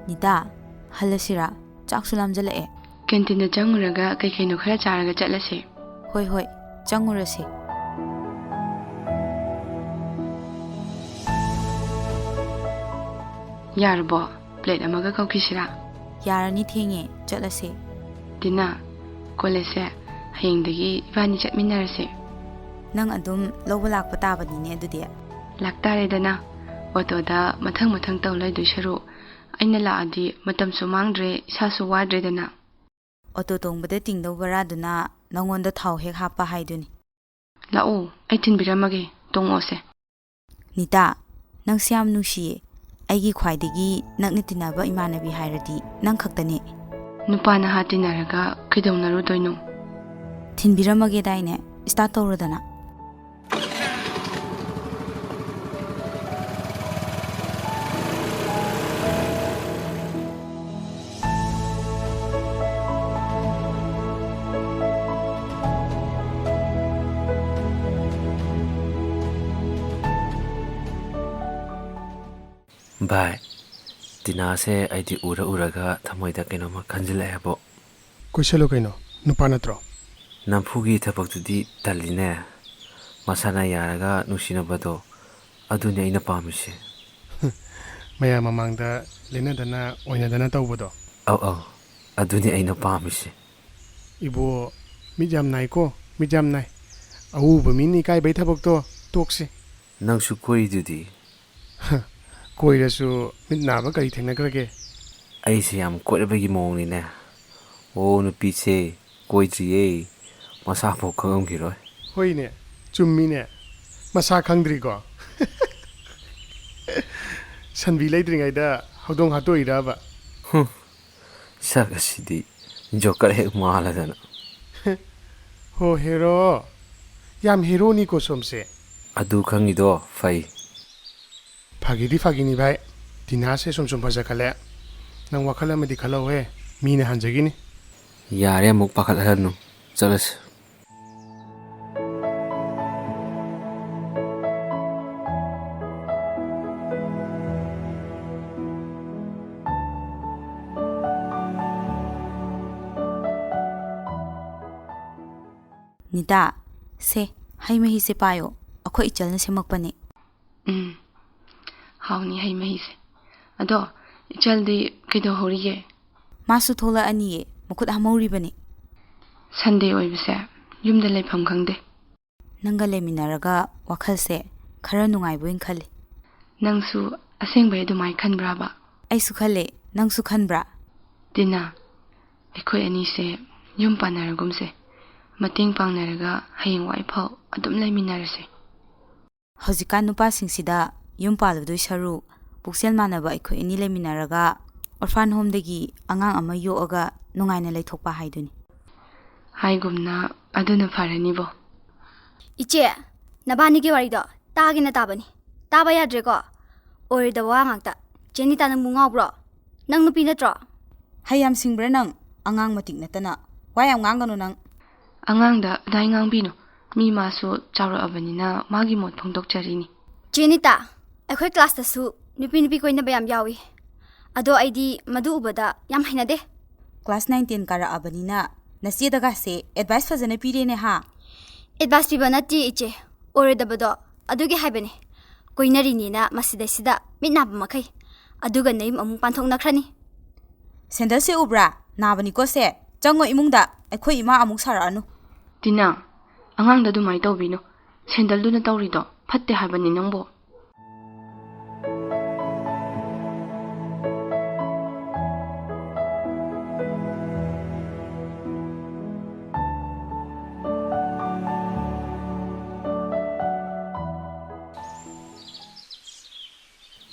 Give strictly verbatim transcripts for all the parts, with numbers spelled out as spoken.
ꯅꯤꯇꯥ, ꯍꯜꯂꯁꯤꯔꯥ? ꯆꯥꯛꯁꯨ ꯂꯥꯝꯖꯜꯂꯛꯑꯦ꯫ ꯀꯦꯟꯇꯤꯟꯗ ꯆꯪꯉꯨꯔꯒ ꯀꯩ ꯀꯩꯅꯣ ꯈꯔ ꯆꯥꯔꯒ ꯆꯠꯂꯁꯦ꯫ ꯍꯣꯏ, ꯍꯣꯏ, ꯆꯪꯉꯨꯔꯁꯦ꯫ ꯌꯥꯔꯕꯣ? ꯄ꯭ꯂꯦꯠ ꯑꯃꯒ ꯀꯧꯈꯤꯁꯤꯔꯥ? ꯌꯥꯔꯅꯤ, ꯊꯦꯡꯉꯦ, ꯆꯠꯂꯁꯦ꯫ ꯇꯤꯅꯥ, ꯀꯣꯂꯦꯖꯁꯦ ꯍꯌꯦꯡꯗꯒꯤ ꯏꯕꯥꯅꯤ ꯆꯠꯃꯤꯟꯅꯔꯁꯦ꯫ ꯅꯪ ꯑꯗꯨꯝ ꯂꯧꯕ ꯂꯥꯛꯄ ꯇꯥꯕꯅꯤꯅꯦ ꯑꯗꯨꯗꯤ꯫ ꯂꯥꯛꯇꯥꯔꯦꯗꯅ꯫ ꯑꯣꯇꯣꯗ ꯃꯊꯪ ꯃꯊꯪ ꯇꯧ ꯂꯩꯗꯣꯏ ꯁꯔꯨꯛ, ꯑꯩꯅ ꯂꯥꯛꯑꯗꯤ ꯃꯇꯝꯁꯨ ꯃꯥꯡꯗ꯭ꯔꯦ, ꯏꯁꯥꯁꯨ ꯋꯥꯗ꯭ꯔꯦꯗꯅ꯫ ꯑꯣꯇꯣ ꯇꯣꯡꯕꯗ ꯇꯤꯡꯗꯧ ꯕꯔꯥꯗꯨꯅ ꯅꯪꯉꯣꯟꯗ ꯊꯥꯎ ꯍꯦꯛ ꯍꯥꯞꯄ ꯍꯥꯏꯗꯨꯅꯤ꯫ ꯂꯥꯛꯑꯣ, ꯑꯩ ꯊꯤꯟꯕꯤꯔꯝꯃꯒꯦ, ꯇꯣꯡꯉꯛꯑꯣꯁꯦ꯫ ꯅꯤꯇꯥ, ꯅꯪꯁꯦ ꯌꯥꯝ ꯅꯨꯡꯁꯤꯌꯦ꯫ ꯑꯩꯒꯤ ꯈ꯭ꯋꯥꯏꯗꯒꯤ ꯅꯛꯅ ꯇꯤꯟꯅꯕ ꯏꯃꯥꯟꯅꯕꯤ ꯍꯥꯏꯔꯗꯤ ꯅꯪ ꯈꯛꯇꯅꯦ꯫ ꯅꯨꯄꯥ ꯅꯍꯥ ꯇꯤꯟꯅꯔꯒ ꯀꯩꯗꯧꯅꯔꯨꯗꯣꯏꯅꯣ? ꯊꯤꯟꯕꯤꯔꯝꯃꯒꯦꯗꯥꯏꯅꯦ? ꯁ꯭ꯇꯥꯔꯠ ꯇꯧꯔꯣꯗꯅ꯫ ꯚꯥꯏ, ꯇꯤꯅꯥꯁꯦ ꯑꯩꯗꯤ ꯎꯔ ꯎꯔꯒ ꯊꯃꯣꯏꯗ ꯀꯩꯅꯣꯝꯃ ꯈꯟꯖꯤꯜꯂꯛꯑꯦꯕꯣ꯫ ꯀꯣꯏꯁꯜꯂꯨ ꯀꯩꯅꯣ, ꯅꯨꯄꯥ ꯅꯠꯇ꯭ꯔꯣ? ꯅꯝꯐꯨꯒꯤ ꯊꯕꯛꯇꯨꯗꯤ ꯇꯜꯂꯤꯅꯦ꯫ ꯃꯁꯥꯅ ꯌꯥꯔꯒ ꯅꯨꯡꯁꯤꯅꯕꯗꯣ, ꯑꯗꯨꯅꯤ ꯑꯩꯅ ꯄꯥꯝꯃꯤꯁꯦ꯫ ꯃꯌꯥꯝ ꯃꯃꯥꯡꯗ ꯂꯦꯟꯅꯗꯅ ꯑꯣꯏꯅꯗꯅ ꯇꯧꯕꯗꯣ꯫ ꯑꯧ, ꯑꯧ, ꯑꯗꯨꯅꯤ ꯑꯩꯅ ꯄꯥꯝꯃꯤꯁꯦ꯫ ꯏꯕꯣ, ꯃꯤꯠ ꯌꯥꯝ ꯅꯥꯏꯀꯣ, ꯃꯤꯠ ꯌꯥꯝ ꯅꯥꯏ꯫ ꯑꯎꯕ ꯃꯤꯅ ꯏꯀꯥꯏꯕꯩ ꯊꯕꯛꯇꯣ ꯇꯣꯛꯁꯤ꯫ ꯅꯪꯁꯨ ꯀꯣꯏꯔꯤꯗꯨꯗꯤ꯫ ꯀꯣꯏꯔꯁꯨ ꯃꯤꯠ ꯅꯥꯕ ꯀꯔꯤ ꯊꯦꯡꯅꯈ꯭ꯔꯒꯦ? ꯑꯩꯁꯦ ꯌꯥꯝ ꯀꯣꯏꯔꯕꯒꯤ ꯃꯑꯣꯡꯅꯤꯅꯦ꯫ ꯑꯣ, ꯅꯨꯄꯤꯁꯦ ꯀꯣꯏꯗ꯭ꯔꯤꯌꯦ, ꯃꯁꯥꯐꯥꯎ ꯈꯪꯉꯝꯈꯤꯔꯣꯏ꯫ ꯍꯣꯏꯅꯦ, ꯆꯨꯝꯃꯤꯅꯦ, ꯃꯁꯥ ꯈꯪꯗ꯭ꯔꯤꯀꯣ꯫ ꯁꯟꯕꯤ ꯂꯩꯇ꯭ꯔꯤꯉꯩꯗ ꯍꯧꯗꯣꯡ ꯍꯥꯠꯇꯣꯛꯏꯔꯕ? ꯍꯨꯝ, ꯁꯛ ꯑꯁꯤꯗꯤ ꯖꯣꯀꯔ ꯍꯦꯛ ꯃꯥꯜꯂꯗꯅ꯫ ꯍꯣ ꯍꯦꯔꯣ, ꯌꯥꯝ ꯍꯦꯔꯣꯅꯤꯀꯣ ꯁꯣꯝꯁꯦ꯫ ꯑꯗꯨ ꯈꯪꯉꯤꯗꯣ ꯐꯩ꯫ ꯐꯥꯒꯤꯗꯤ ꯐꯥꯒꯤꯅꯤ ꯚꯥꯏ, ꯇꯤꯅꯥꯁꯦ ꯁꯨꯝ ꯁꯨꯝ ꯐꯖꯈꯠꯂꯦ꯫ ꯅꯪ ꯋꯥꯈꯜ ꯑꯃꯗꯤ ꯈꯜꯍꯧꯍꯦ, ꯃꯤꯅ ꯍꯟꯖꯈꯤꯅꯤ꯫ ꯌꯥꯔꯦ, ꯑꯃꯨꯛ ꯄꯥꯈꯠꯍꯜꯂꯅꯨ, ꯆꯠꯂꯁꯤ꯫ ꯅꯤꯇꯥ, ꯁꯦ, ꯍꯩ ꯃꯍꯤꯁꯦ ꯄꯥꯏꯌꯣ꯫ ꯑꯩꯈꯣꯏ ꯏꯆꯜꯅ ꯁꯦꯝꯃꯛꯄꯅꯦ꯫ ꯎꯝ, ꯍꯥꯎꯅꯤ ꯍꯩ ꯃꯍꯤꯁꯦ꯫ ꯑꯗꯣ, ꯏꯆꯜꯗꯤ ꯀꯩꯗꯧꯍꯧꯔꯤꯒꯦ? ꯃꯥꯁꯨ ꯊꯣꯛꯂꯛꯑꯅꯤꯌꯦ, ꯃꯈꯨꯠ ꯍꯥꯝꯍꯧꯔꯤꯕꯅꯤ꯫ ꯁꯟꯗꯦ ꯑꯣꯏꯕꯁꯦ ꯌꯨꯝꯗ ꯂꯩꯐꯝ ꯈꯪꯗꯦ꯫ ꯅꯪꯒ ꯂꯩꯃꯤꯟꯅꯔꯒ ꯋꯥꯈꯜꯁꯦ ꯈꯔ ꯅꯨꯡꯉꯥꯏꯕ ꯑꯣꯏꯅ ꯈꯜꯂꯤ꯫ ꯅꯪꯁꯨ ꯑꯁꯦꯡꯕꯩ ꯑꯗꯨꯃꯥꯏ ꯈꯟꯕ꯭ꯔꯥꯕ? ꯑꯩꯁꯨ ꯈꯜꯂꯦ, ꯅꯪꯁꯨ ꯈꯟꯕ꯭ꯔꯥ? ꯇꯤꯅꯥ, ꯑꯩꯈꯣꯏ ꯑꯅꯤꯁꯦ ꯌꯨꯝ ꯄꯥꯟꯅꯔꯒꯨꯝꯁꯦ, ꯃꯇꯦꯡ ꯄꯥꯡꯅꯔꯒ ꯍꯌꯦꯡꯋꯥꯏ ꯐꯥꯎ ꯑꯗꯨꯝ ꯂꯩꯃꯤꯟꯅꯔꯁꯦ꯫ ꯍꯧꯖꯤꯛꯀꯥꯟ ꯅꯨꯄꯥꯁꯤꯡꯁꯤꯗ ꯌꯨꯝ ꯄꯥꯜꯂꯨꯗꯣꯏ ꯁꯔꯨꯛ, ꯄꯨꯛꯆꯦꯜ ꯃꯥꯟꯅꯕ ꯑꯩꯈꯣꯏ ꯑꯅꯤ ꯂꯩꯃꯤꯟꯅꯔꯒ orphan homeꯗꯒꯤ ꯑꯉꯥꯡ ꯑꯃ ꯌꯣꯛꯑꯒ ꯅꯨꯡꯉꯥꯏꯅ ꯂꯩꯊꯣꯛꯄ ꯍꯥꯏꯗꯨꯅꯤ꯫ ꯍꯥꯏꯒꯨꯝꯅ ꯑꯗꯨꯅ ꯐꯔꯅꯤꯕꯣ꯫ ꯏꯆꯦ, ꯅꯕꯥꯅꯤꯒꯤ ꯋꯥꯔꯤꯗꯣ ꯇꯥꯒꯦꯅ ꯇꯥꯕꯅꯤ, ꯇꯥꯕ ꯌꯥꯗ꯭ꯔꯦꯀꯣ꯫ ꯑꯣꯏꯔꯣꯏꯗꯕ ꯋꯥ ꯉꯥꯛꯇ꯫ ꯆꯦ ꯅꯤꯇꯥ, ꯅꯪꯕꯨ ꯉꯥꯎꯕ꯭ꯔꯣ? ꯅꯪ ꯅꯨꯄꯤ ꯅꯠꯇ꯭ꯔꯣ? ꯍꯩ ꯌꯥꯝ ꯁꯤꯡꯕ꯭ꯔꯥ ꯅꯪ? ꯑꯉꯥꯡ ꯃꯇꯤꯛ ꯅꯠꯇꯅ꯫ ꯋꯥ ꯌꯥꯝ ꯉꯥꯡꯒꯅꯨ ꯅꯪ꯫ ꯑꯉꯥꯡꯗ ꯑꯗꯥꯏ ꯉꯥꯡꯕꯤꯅꯨ꯫ ꯃꯤ ꯃꯥꯁꯨ ꯆꯥꯎꯔꯛꯑꯕꯅꯤꯅ ꯃꯥꯒꯤ ꯃꯣꯠ ꯐꯣꯡꯗꯣꯛꯆꯔꯤꯅꯤ꯫ ꯆꯦ ꯅꯤꯇꯥ, ꯑꯩꯈꯣꯏ classꯇꯁꯨ ꯅꯨꯄꯤ ꯅꯨꯄꯤ ꯀꯣꯏꯅꯕ ꯌꯥꯝ ꯌꯥꯎꯏ꯫ ꯑꯗꯣ ꯑꯩꯗꯤ ꯃꯗꯨ ꯎꯕꯗ ꯌꯥꯝ ꯍꯩꯅꯗꯦ꯫ Class nine ten ꯀꯥꯔꯛꯑꯕꯅꯤꯅ ꯅꯆꯦꯗꯒꯁꯦ advice ꯐꯖꯅ ꯄꯤꯔꯦꯅꯦ ꯍꯥ? Advice ꯄꯤꯕ ꯅꯠꯇꯦ ꯏꯆꯦ, ꯑꯣꯏꯔꯣꯏꯗꯕꯗꯣ ꯑꯗꯨꯒꯤ ꯍꯥꯏꯕꯅꯦ꯫ ꯀꯣꯏꯅꯔꯤꯅꯦꯅ ꯃꯁꯤꯗꯩꯁꯤꯗ ꯃꯤꯠ ꯅꯥꯕ ꯃꯈꯩ꯫ ꯑꯗꯨꯒ ꯅꯌꯨꯝ ꯑꯃꯨꯛ ꯄꯥꯟꯊꯣꯛꯅꯈ꯭ꯔꯅꯤ꯫ ꯁꯦꯟꯗꯜꯁꯦ ꯎꯕ꯭ꯔꯥ? ꯅꯥꯕꯅꯤꯀꯣ ꯁꯦ꯫ ꯆꯪꯉꯣ ꯏꯃꯨꯡꯗ, ꯑꯩꯈꯣꯏ ꯏꯃꯥ ꯑꯃꯨꯛ ꯁꯥꯔꯛꯑꯅꯨ꯫ ꯇꯤꯅꯥ, ꯑꯉꯥꯡꯗ ꯑꯗꯨꯃꯥꯏ ꯇꯧꯕꯤꯅꯨ꯫ ꯁꯦꯟꯗꯜꯗꯨꯅ ꯇꯧꯔꯤꯗꯣ ꯐꯠꯇꯦ ꯍꯥꯏꯕꯅꯤ ꯅꯪꯕꯣ꯫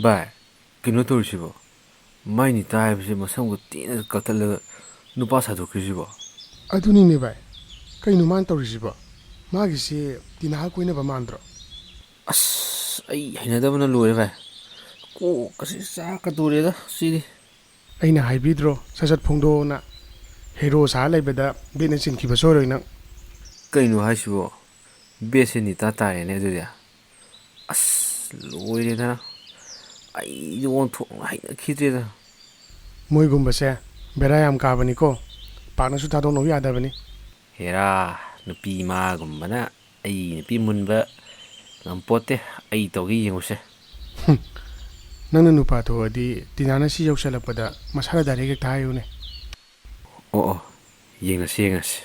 ꯚꯥꯏ, ꯀꯩꯅꯣ ꯇꯧꯔꯤꯁꯤꯕꯣ? ꯃꯥꯏ ꯅꯤꯇꯥ ꯍꯥꯏꯕꯁꯦ ꯃꯁꯝꯒ ꯇꯦꯟꯅ ꯀꯛꯊꯠꯂꯒ ꯅꯨꯄꯥ ꯁꯥꯊꯣꯛꯈ꯭ꯔꯤꯁꯤꯕꯣ? ꯑꯗꯨꯅꯤꯅꯦ ꯚꯥꯏ, ꯀꯩꯅꯣ ꯃꯥꯅ ꯇꯧꯔꯤꯁꯤꯕꯣ? ꯃꯥꯒꯤꯁꯦ ꯇꯤꯅꯥ ꯀꯣꯏꯅꯕ ꯃꯥꯟꯗ꯭ꯔꯣ? ꯑꯁ, ꯑꯩ ꯍꯩꯅꯗꯕꯅ ꯂꯣꯏꯔꯦ ꯚꯥꯏ꯫ ꯀꯣꯛꯀꯁꯤ ꯆꯥꯛꯀꯗꯣꯔꯦꯗ ꯁꯤꯗꯤ꯫ ꯑꯩꯅ ꯍꯥꯏꯕꯤꯗ꯭ꯔꯣ, ꯁꯠ ꯁꯠ ꯐꯣꯡꯗꯣꯛꯑꯣꯅ? Hero ꯁꯥ ꯂꯩꯕꯗ ꯕꯦꯠꯅ ꯆꯤꯡꯈꯤꯕ ꯁꯣꯏꯔꯣꯏ ꯅꯪ꯫ ꯀꯩꯅꯣ ꯍꯥꯏꯁꯤꯕꯣ? ꯕꯦꯠꯁꯦ ꯅꯤꯇꯥ ꯇꯥꯔꯦꯅꯦ ꯑꯗꯨꯗꯤ꯫ ꯑꯁ, ꯂꯣꯏꯔꯦꯗꯅ꯫ ꯑꯩꯗꯤ ꯑꯣꯟꯊꯣꯛꯅ ꯍꯩꯅꯈꯤꯗ꯭ꯔꯦꯗ꯫ ꯃꯣꯏꯒꯨꯝꯕꯁꯦ ꯕꯦꯔꯥ ꯌꯥꯝ ꯀꯥꯕꯅꯤꯀꯣ꯫ ꯄꯥꯛꯅꯁꯨ ꯊꯥꯗꯣꯛꯅꯧ ꯌꯥꯗꯕꯅꯤ꯫ ꯍꯦꯔꯥ, ꯅꯨꯄꯤ ꯏꯃꯥꯒꯨꯝꯕꯅ ꯑꯩ ꯅꯨꯄꯤ ꯃꯨꯟꯕ ꯉꯝꯄꯣꯠꯇꯦ꯫ ꯑꯩ ꯇꯧꯒꯦ, ꯌꯦꯡꯉꯨꯁꯦ꯫ ꯅꯪꯅ ꯅꯨꯄꯥ ꯊꯣꯛꯑꯗꯤ ꯇꯤꯅꯥꯅ ꯁꯤ ꯌꯧꯁꯜꯂꯛꯄꯗ ꯃꯁꯥꯅ ꯗꯥꯏꯔꯦꯛ ꯍꯦꯛꯇ ꯍꯥꯏꯌꯨꯅꯦ꯫ ꯑꯣ ꯑꯣ, ꯌꯦꯡꯉꯁꯤ ꯌꯦꯡꯉꯁꯤ꯫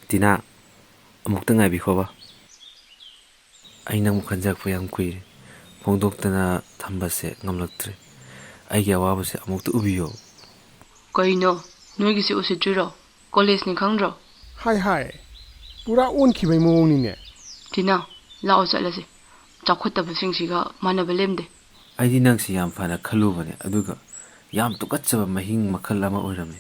ꯇꯤꯅꯥ, ꯑꯃꯨꯛꯇ ꯉꯥꯏꯕꯤꯈꯣꯕ꯫ ꯑꯩ ꯅꯪꯕꯨ ꯈꯟꯖꯔꯛꯄ ꯌꯥꯝ ꯀꯨꯏꯔꯦ꯫ ꯐꯣꯡꯗꯣꯛꯇꯅ ꯊꯝꯕꯁꯦ ꯉꯝꯂꯛꯇ꯭ꯔꯦ꯫ ꯑꯩꯒꯤ ꯑꯋꯥꯕꯁꯦ ꯑꯃꯨꯛꯇ ꯎꯕꯤꯌꯣ꯫ ꯀꯩꯅꯣ, ꯅꯣꯏꯒꯤꯁꯦ ꯎꯁꯤꯠꯇ꯭ꯔꯤꯔꯣ? ꯀꯣꯂꯦꯖꯅꯤ ꯈꯪꯗ꯭ꯔꯣ? ꯍꯥꯏ ꯍꯥꯏ, ꯄꯨꯔꯥ ꯑꯣꯟꯈꯤꯕꯩ ꯃꯑꯣꯡꯅꯤꯅꯦ꯫ ꯇꯤꯅꯥ, ꯂꯥꯛꯑꯣ ꯆꯠꯂꯁꯦ꯫ ꯆꯥꯎꯈꯠꯇꯕꯁꯤꯡꯁꯤꯒ ꯃꯥꯟꯅꯕ ꯂꯦꯝꯗꯦ꯫ ꯑꯩꯗꯤ ꯅꯪꯁꯤ ꯌꯥꯝ ꯐꯅ ꯈꯜꯂꯨꯕꯅꯦ, ꯑꯗꯨꯒ ꯌꯥꯝ ꯇꯨꯀꯠꯆꯕ ꯃꯍꯤꯡ ꯃꯈꯜ ꯑꯃ ꯑꯣꯏꯔꯝꯃꯤ꯫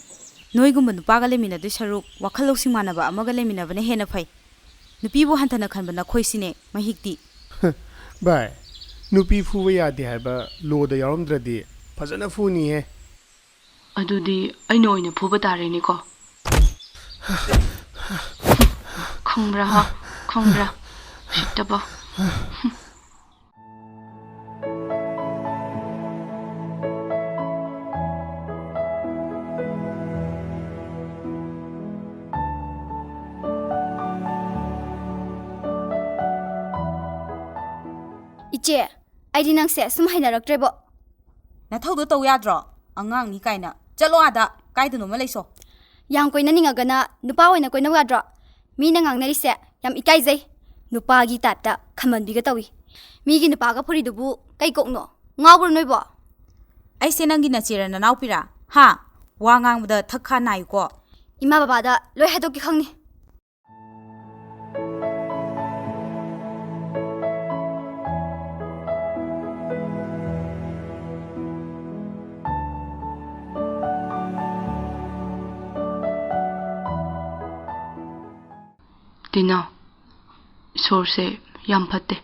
ꯅꯣꯏꯒꯨꯝꯕ ꯅꯨꯄꯥꯒ ꯂꯩꯃꯤꯟꯅꯗꯣꯏ ꯁꯔꯨꯛ ꯋꯥꯈꯜ ꯂꯧꯁꯤꯡ ꯃꯥꯟꯅꯕ ꯑꯃꯒ ꯂꯩꯃꯤꯟꯅꯕꯅ ꯍꯦꯟꯅ ꯐꯩ꯫ ꯅꯨꯄꯤꯕꯨ ꯍꯟꯊꯅ ꯈꯟꯕ ꯅꯈꯣꯏꯁꯤꯅꯦ ꯃꯍꯤꯛꯇꯤ꯫ ꯚꯥꯏ, ꯅꯨꯄꯤ ꯐꯨꯕ ꯌꯥꯗꯦ ꯍꯥꯏꯕ ꯂꯣꯗ ꯌꯥꯎꯔꯝꯗ꯭ꯔꯗꯤ ꯐꯖꯅ ꯐꯨꯅꯤꯍꯦ꯫ ꯑꯗꯨꯗꯤ ꯑꯩꯅ ꯑꯣꯏꯅ ꯐꯨꯕ ꯇꯥꯔꯦꯅꯦꯀꯣ꯫ ꯈꯪꯕ꯭ꯔꯥ ꯍꯥ? ꯈꯪꯕ꯭ꯔꯥ? ꯎꯁꯤꯠꯇꯕ꯫ ꯏꯆꯦ, ꯑꯩꯗꯤ ꯅꯪꯁꯦ ꯁꯨꯝ ꯍꯩꯅꯔꯛꯇ꯭ꯔꯦꯕꯣ꯫ ꯅꯊꯧꯗꯣ ꯇꯧ ꯌꯥꯗ꯭ꯔꯣ? ꯑꯉꯥꯡꯅꯤ ꯀꯥꯏꯅ꯫ ꯆꯠꯂꯣ ꯑꯥꯗ, ꯀꯥꯏꯗꯅꯣꯃ ꯂꯩꯁꯣ꯫ ꯌꯥꯝ ꯀꯣꯏꯅꯅꯤꯡꯉꯒꯅ ꯅꯨꯄꯥ ꯑꯣꯏꯅ ꯀꯣꯏꯅꯧ ꯌꯥꯗ꯭ꯔꯣ? ꯃꯤꯅ ꯉꯥꯡꯅꯔꯤꯁꯦ ꯌꯥꯝ ꯏꯀꯥꯏꯖꯩ꯫ ꯅꯨꯄꯥꯒꯤ ꯇꯥꯏꯞꯇ ꯈꯝꯕꯟꯕꯤꯒ ꯇꯧꯏ꯫ ꯃꯤꯒꯤ ꯅꯨꯄꯥꯒ ꯐꯨꯔꯤꯗꯨꯕꯨ ꯀꯩ ꯀꯣꯛꯅꯣ? ꯉꯥꯎꯕ꯭ꯔꯣ ꯅꯣꯏꯕꯣ? ꯑꯩꯁꯦ ꯅꯪꯒꯤ ꯅꯆꯦꯔ ꯅꯅꯥꯎꯄꯤꯔ? ꯍꯥ? ꯋꯥ ꯉꯥꯡꯕꯗ ꯊꯛ ꯈꯥ ꯅꯥꯏꯀꯣ꯫ ꯏꯃꯥ ꯕꯕꯥꯗ ꯂꯣꯏ ꯍꯥꯏꯗꯣꯛꯀꯦ ꯈꯪꯅꯤ꯫ ꯇꯤꯅꯥ, ꯏꯁꯣꯔꯁꯦ ꯌꯥꯝ ꯐꯠꯇꯦ꯫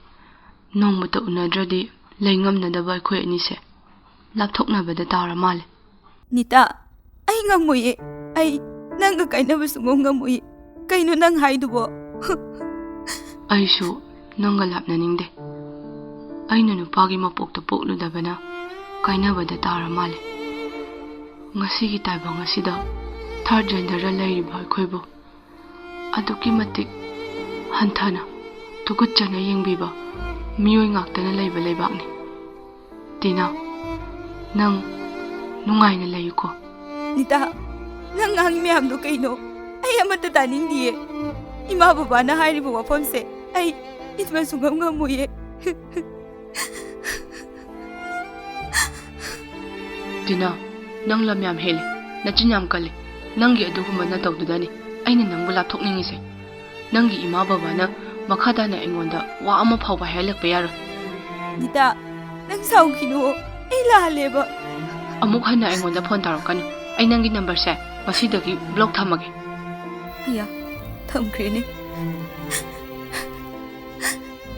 ꯅꯣꯡꯃꯇ ꯎꯅꯗ꯭ꯔꯗꯤ ꯂꯩ ꯉꯝꯅꯗꯕ ꯑꯩꯈꯣꯏ ꯑꯅꯤꯁꯦ ꯂꯥꯞꯊꯣꯛꯅꯕꯗ ꯇꯥꯔ ꯃꯥꯜꯂꯦ꯫ ꯅꯤꯇꯥ, ꯑꯩ ꯉꯝꯃꯣꯏꯌꯦ꯫ ꯑꯩ ꯅꯪꯒ ꯀꯥꯏꯅꯕ ꯁꯨꯡꯉꯝ ꯉꯝꯃꯣꯏꯌꯦ꯫ ꯀꯩꯅꯣ ꯅꯪ ꯍꯥꯏꯗꯨꯕꯣ? ꯑꯩꯁꯨ ꯅꯪꯒ ꯂꯥꯞꯅꯅꯤꯡꯗꯦ꯫ ꯑꯩꯅ ꯅꯨꯄꯥꯒꯤ ꯃꯄꯣꯛꯇ ꯄꯣꯛꯂꯨꯗꯕꯅ ꯀꯥꯏꯅꯕꯗ ꯇꯥꯔ ꯃꯥꯜꯂꯦ꯫ ꯉꯁꯤꯒꯤ ꯇꯥꯏꯕꯪ ꯑꯁꯤꯗ ꯊꯥꯔꯠ ꯖꯦꯟꯗꯔꯗ ꯂꯩꯔꯤꯕ ꯑꯩꯈꯣꯏꯕꯨ ꯑꯗꯨꯛꯀꯤ ꯃꯇꯤꯛ ꯍꯟꯊꯅ, ꯇꯨꯀꯠꯆꯅ ꯌꯦꯡꯕꯤꯕ ꯃꯤꯑꯣꯏ ꯉꯥꯛꯇꯅ ꯂꯩꯕ ꯂꯩꯕꯥꯛꯅꯤ꯫ ꯇꯤꯅꯥ, ꯅꯪ ꯅꯨꯡꯉꯥꯏꯅ ꯂꯩꯌꯨꯀꯣ꯫ ꯅꯤꯇꯥ, ꯅꯪ ꯉꯥꯡꯉꯤ ꯃꯌꯥꯝꯗꯣ ꯀꯩꯅꯣ? ꯑꯩ ꯑꯃꯠꯇ ꯇꯥꯅꯤꯡꯗꯤꯌꯦ꯫ ꯏꯃꯥ ꯕꯕꯥꯅ ꯍꯥꯏꯔꯤꯕ ꯋꯥꯐꯝꯁꯦ ꯑꯩ ꯏꯟꯕ ꯁꯨꯡꯉꯝ ꯉꯝꯃꯣꯏꯌꯦ꯫ ꯇꯤꯅꯥ, ꯅꯪ ꯂꯝ ꯌꯥꯝ ꯍꯦꯜꯂꯤ, ꯅꯆꯤꯟ ꯌꯥꯝ ꯀꯜꯂꯤ꯫ ꯅꯪꯒꯤ ꯑꯗꯨꯒꯨꯝꯕ ꯅꯇꯧꯗꯨꯗꯅꯤ ꯑꯩꯅ ꯅꯪꯕꯨ ꯂꯥꯞꯊꯣꯛꯅꯤꯡꯉꯤꯁꯦ꯫ ꯅꯪꯒꯤ ꯏꯃꯥ ꯕꯕꯥꯅ ꯃꯈꯥ ꯇꯥꯅ ꯑꯩꯉꯣꯟꯗ ꯋꯥ ꯑꯃ ꯐꯥꯎꯕ ꯍꯥꯏꯍꯜꯂꯛꯄ ꯌꯥꯔꯣꯏ꯫ ꯅꯤꯇꯥ, ꯅꯪ ꯁꯥꯎꯈꯤꯅꯨ, ꯑꯩ ꯂꯥꯜꯂꯦꯕ꯫ ꯑꯃꯨꯛ ꯍꯟꯅ ꯑꯩꯉꯣꯟꯗ ꯐꯣꯟ ꯇꯧꯔꯛꯀꯅꯨ꯫ ꯑꯩ ꯅꯪꯒꯤ ꯅꯝꯕꯔꯁꯦ ꯉꯁꯤꯗꯒꯤ ꯕ꯭ꯂꯣꯛ ꯊꯝꯃꯒꯦ꯫ ꯑꯌꯥ, ꯊꯝꯈ꯭ꯔꯦꯅꯦ꯫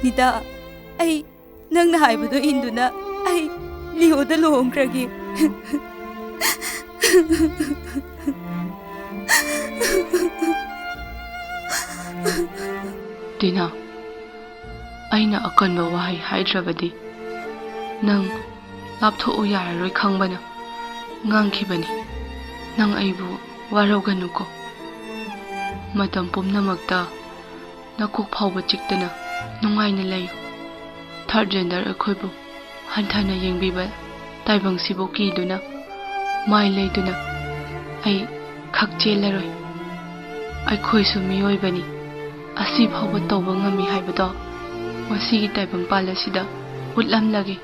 ꯅꯤꯇꯥ, ꯑꯩ ꯅꯪꯅ ꯍꯥꯏꯕꯗꯣ ꯏꯟꯗꯨꯅ ꯑꯩ ꯂꯤꯑꯣꯗ ꯂꯨꯍꯣꯡꯈ꯭ꯔꯒꯦ꯫ ꯇꯤꯅꯥ, ꯑꯩꯅ ꯑꯀꯟꯕ ꯋꯥꯍꯩ ꯍꯥꯏꯗ꯭ꯔꯕꯗꯤ ꯅꯪ ꯂꯥꯞꯊꯣꯛꯎ ꯌꯥꯔꯔꯣꯏ ꯈꯪꯕꯅ ꯉꯥꯡꯈꯤꯕꯅꯤ꯫ ꯅꯪ ꯑꯩꯕꯨ ꯋꯥꯔꯧꯒꯅꯨꯀꯣ꯫ ꯃꯇꯝ ꯄꯨꯝꯅꯃꯛꯇ ꯅꯀꯣꯛ ꯐꯥꯎꯕ ꯆꯤꯛꯇꯅ ꯅꯨꯡꯉꯥꯏꯅ ꯂꯩꯌꯨ꯫ ꯊꯥꯔꯠ ꯖꯦꯟꯗꯔ ꯑꯩꯈꯣꯏꯕꯨ ꯍꯟꯊꯅ ꯌꯦꯡꯕꯤꯕ ꯇꯥꯏꯕꯪꯁꯤꯕꯨ ꯀꯤꯗꯨꯅ ꯃꯥꯏ ꯂꯩꯗꯨꯅ ꯑꯩ ꯈꯛ ꯆꯦꯜꯂꯔꯣꯏ꯫ ꯑꯩꯈꯣꯏꯁꯨ ꯃꯤꯑꯣꯏꯕꯅꯤ, ꯑꯁꯤ ꯐꯥꯎꯕ ꯇꯧꯕ ꯉꯝꯃꯤ ꯍꯥꯏꯕꯗꯣ ꯉꯁꯤꯒꯤ ꯇꯥꯏꯕꯪꯄꯥꯜ ꯑꯁꯤꯗ ꯎꯠꯂꯝꯂꯒꯦ꯫